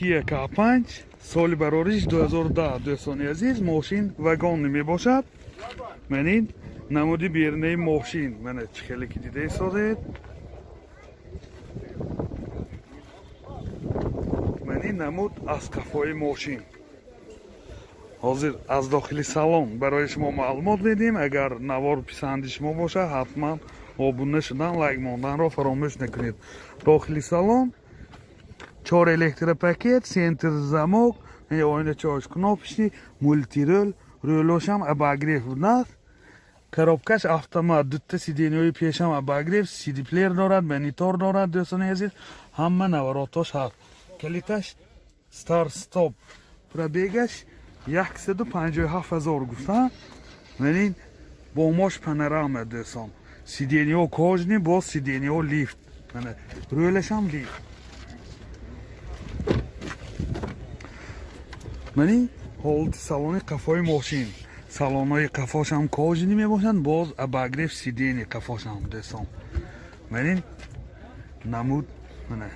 Kia K5, соли барориш 2010. Дӯстони азиз, мошин вагонӣ мебошад. Манин намуди берунаи мошин, мана чӣ хеле ки дида истодед. Манин намуд аз қафои мошин. Ҳозир аз дохили салон барои шумо маълумот медиҳем. Агар навор писанди шумо бошад, ҳатман обуна шудан, лайк монданро фаромӯш накунед. Дохили салон чор электропакет, центр замок, оиначаош кнопочный, мультирул, рӯлошам обогрев будааст. Коробкаш автомат, дутта сиденьяҳои пешам обогрев, сидиплеер дорад, монитор дорад. Дӯстони азиз, ҳама наворотош ҳаст. Калиташ старт стоп. Пробегаш 157 000 гуфта. Манин бомош панорама, дӯстон. Сиденьяҳо кожаный, боз сиденьяҳо лифт. Мана рӯлашам лифт. Мани ҳолати салони қафои мошин. Салонҳои қафошам кожаный мебошанд, боз обогрев сиденья қафошам, дӯстон. Манин намуд, мана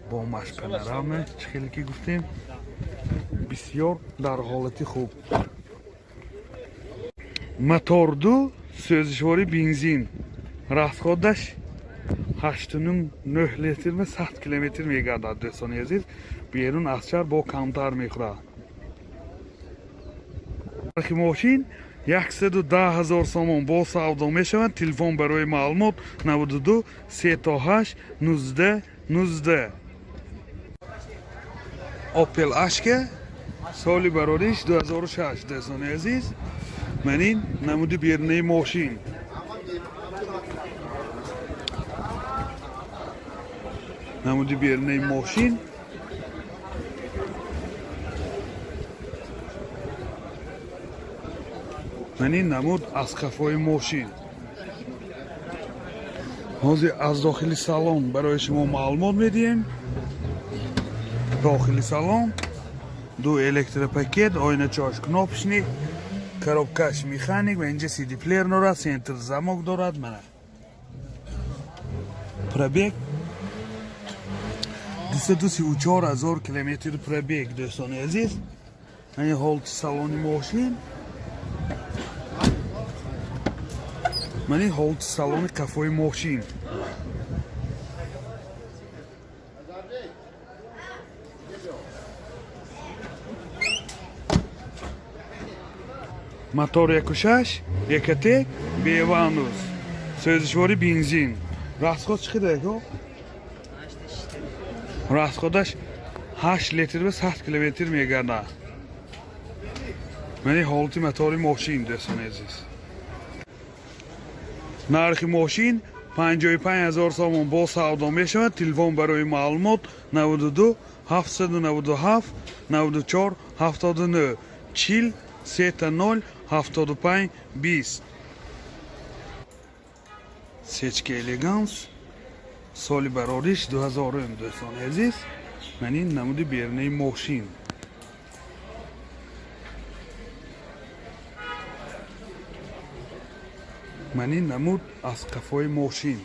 бомаш панорама, чӣ хеле ки гуфтем, бисёр дар ҳолати хуб. Мотор ду, сӯзишвори бензин, расходаш 8,5-9 литр ва 100 километр мегардад. Дӯстони азиз, берун аз шаҳр бо камтар мехӯрад. Нархи мошин 110 000 сомон, бо савдо мешавад. Телефон барои маълумот 92 38 19 19. Opel Astra, соли барориш 2006. Дӯстони азиз, манин намуди берунаи мошин. Намуди берунаи мошин. Манин намуд аз қафои мошин. Ҳозир аз дохили салон барои шумо маълумот медиҳем. Дохили салон ду электропакет, оиначаош кнопочный, коробкаш механик ва инҷа CD плеер дорад, центр замок дорад. Мана пробег 234 000 километр пробег, дӯстони азиз. Ани ҳолати салони мошин. Мани ҳолати салони қафои мошин. Мотор 1,6 Ecotec, беванус, сӯзишвори бензин. Расход чӣ қадар, ако? Расходаш 8 литр ба 100 километр мегардад. Мани ҳолати мотори мошин, дӯстони азиз. Нархи мошин 55 000 сомон, бо савдо мешавад. Телефон барои маълумот 92 797 94 79, 40 0 75 20. Сечка Элеганс, соли барориш 2000. Дӯстони азиз, ман ин намуди берунаи мошин. Ман ин намуд аз қафои мошин.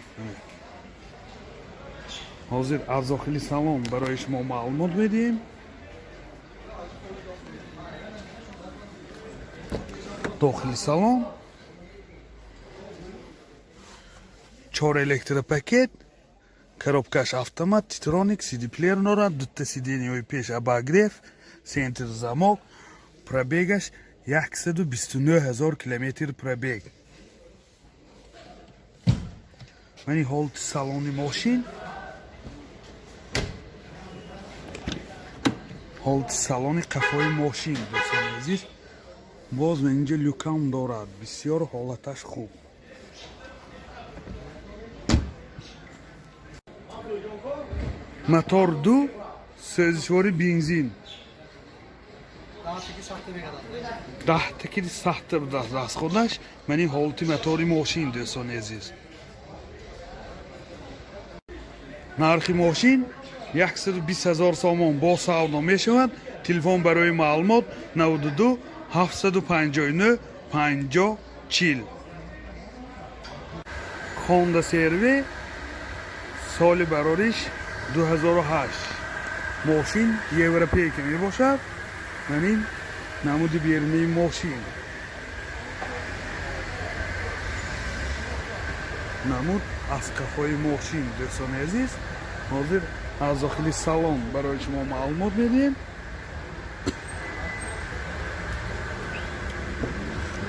Ҳозир аз дохили салон барои шумо маълумот медиҳем. Дохили салон чор электропакет, коробкаш автомат, Титроник, сидиплеер дорад, дутта сиденьяҳои пеш обогрев, центр замок. Пробегаш 129 000 километр пробег. Мани ҳолати салони мошин, ҳолати салони қафои мошин. Дӯстони азиз, боз инҷа люкам дорад, бисёр ҳолаташ хуб. Мотор ду, сӯзишвори бензин, даҳтаки сахта будааст расходаш. Мани ҳолати мотори мошин, дӯстони азиз. Нархи мошин 120 000 сомон, бо савдо мешавад. Телефон барои маълумот 92 759 50 40. Honda CR-V, соли барориш 2008. Мошин европейка мебошад. Ман ин намуди берунаи мошин, намуд аз қафои мошин. Дӯстони азиз, ҳозир аз дохили салон барои шумо маълумот медиҳем.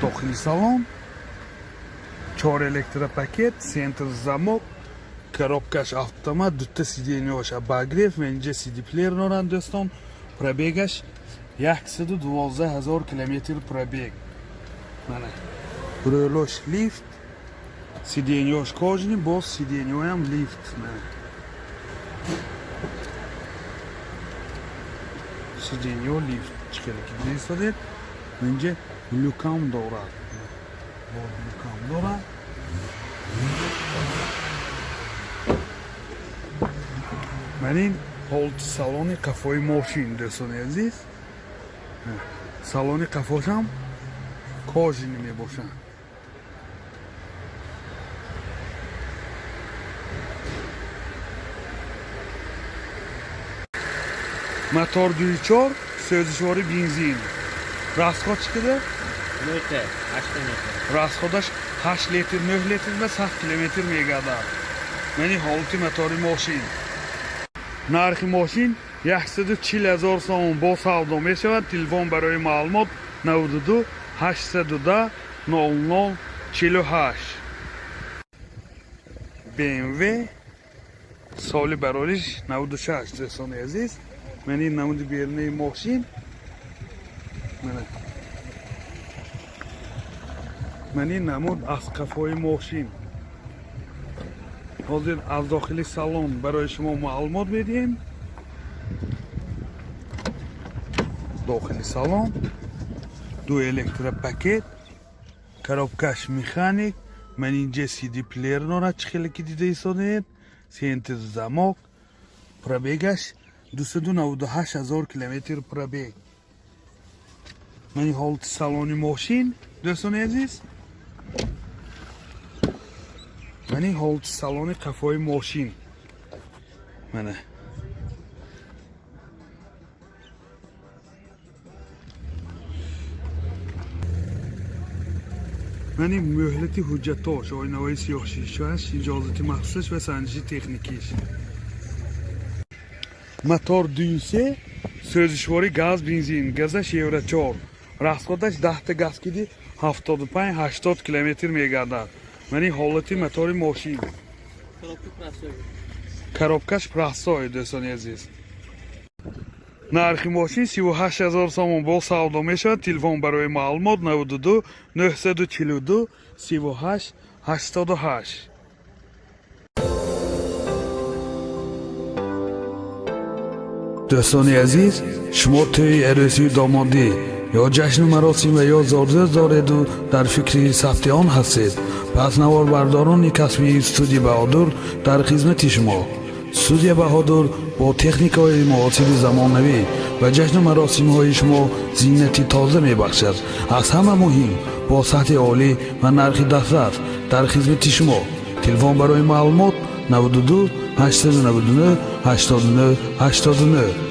Дохили салон чор электропакет, центр замок, коробкаш автомат, дута сиденьяш обогрев, инҷа сидиплеер доранд, дӯстон. Пробегаш 112 000 километр пробег. Мана, рӯлош лифт, сиденьяш кожаный, боз сиденьяам лифт. Мана, сиденьё лифт, чӣ хеле ки дидистодед. Инҷа люкам дорад, боз люкам дорад. Ман ин ҳолати салони қафои мошин, дӯстони азиз. Салони қафошам кожаный мебошад. Мотор 2.4, сӯзишвори бензин. Расход чӣ қадар? 9, 8 литр. Расходаш 8 литр, 9 литр ва 100 километр мегардад. Мани ҳолати мотори мошин. Нархи мошин 140 000 сомон, бо савдо мешавад. Телефон барои маълумот 92 810 00 48. BMW, соли барориш 96. Дӯстони азиз, ман ин намуди берунаи мошин. Ман ин намуд аз қафои мошин. Ҳозир аз дохили салон барои шумо маълумот медиҳем. Дохили салон ду электропакет, коробкаш механик. Ман инҷа cd плеер дорад, чӣ хеле ки дида истодед. Центр замок. Пробегаш 298 ҳазор километр пробег. Мани ҳолати салони мошин, дӯстони азиз. Мани ҳолати салони қафои мошин. Мана, мани мӯҳлати ҳуҷҷатош, оинаҳои сиёҳшишаш, иҷозати махсусаш ва санҷиши техникиш. Мотор 2.3, сӯзишвори газ, бензин, газаш евро 4. Расходаш 10-та газ киди 75-80 километр мегардад. Мани ҳолати мотори мошин. Коробка простой. Коробкаш простой. Дӯстони азиз, нархи мошин 38 ҳазор сомон, бо савдо мешавад. Телефон барои маълумот 92 942 38 88. Дӯстони азиз, шумо тӯи арӯсию домодӣ ё ҷашну маросим ва ё зодрӯз дореду дар фикри сабти он ҳастед, пас наворбардорони касбии студия Баҳодур дар хизмати шумо. Студия Баҳодур бо техникаҳои муосири замонавӣ ба ҷашну маросимҳои шумо зинати тоза мебахшад. Аз ҳама муҳим, бо сатҳи олӣ ва нархи дастрас дар хизмати шумо. Телефон барои маълумот 92 899 89 89.